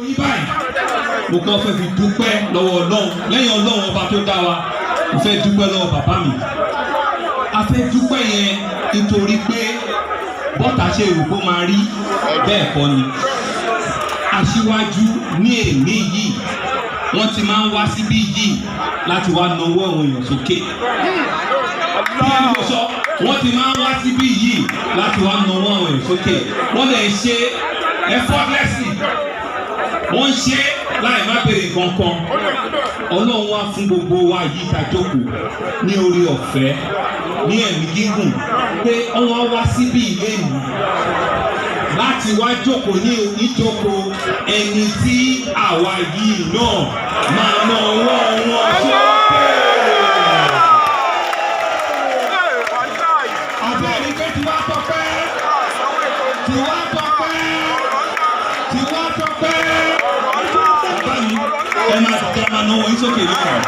Yí báyìí, mo kọ́ fẹ́ fi dúpẹ́ lọ́wọ́ Ọlọ́run. Lẹ́yìn Ọlọ́run ọba tó dá wa, mo fẹ́ dúpẹ́ lọ́wọ́ bàbá mi. A fẹ́ dúpẹ́ yẹn nítorí pé bọ́tà ṣe rò kó máa rí bẹ́ẹ̀ kọ́ ni. Aṣíwájú ní èmi yìí, wọ́n ti máa ń wá síbí yìí láti wá nawọ́ àwọn èèyàn sókè. Bí ẹni mo sọ, wọ́n ti máa ń wá síbí yìí láti wá nawọ́ àwọn èèyàn sókè. Wọ́n lè ṣe effortlessly, wọ́n ń ṣe láì má béèrè kankan. Ọlọ́run wá fún gbogbo wa yìí ta jókòó ní orí ọ̀fẹ́, ní ẹ̀mí gígùn, pé wọ́n wá síbí ilé mi láti wá jókòó ní ìjókòó ẹni tí àwa yìí náà máa ná ọwọ́ wọn sókè. Àbẹ̀rí pé tiwa tọpẹ́, tiwa tọpẹ́, tiwa tọpẹ́. Bàbá mi, ẹ máa dìde, ẹ máa náwó yín sókè lónìí.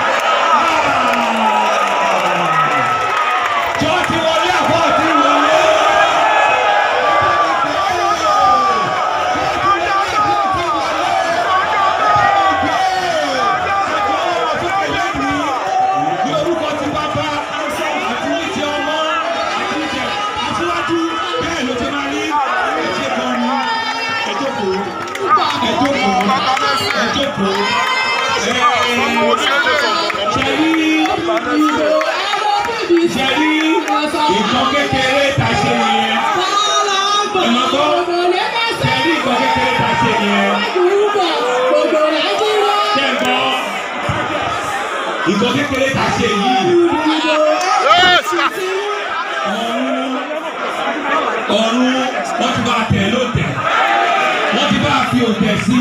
Jọ́ ti wọlé àbọ̀ ti wọlé. Ní orúkọ ti Bàbá àti ní ti Ọmọ àti ní ti Aṣíwájú, bẹ́ẹ̀ ló ti máa rí. Ẹ ṣe gan ni. Ẹ jókòó, ẹ jókòó, ẹ jókòó. Ṣe rí, ṣe rí nǹkan kékeré ta ṣe yẹn? Ẹ máa gbọ́. Ṣe rí nǹkan kékeré ta ṣe yẹn? Ṣe ń gbọ́ nǹkan kékeré ta ṣe yìí? Ọ̀run, ọ̀run, wọ́n ti bá tẹ̀ ló tẹ̀, wọ́n ti bá fi òtẹ̀ sí.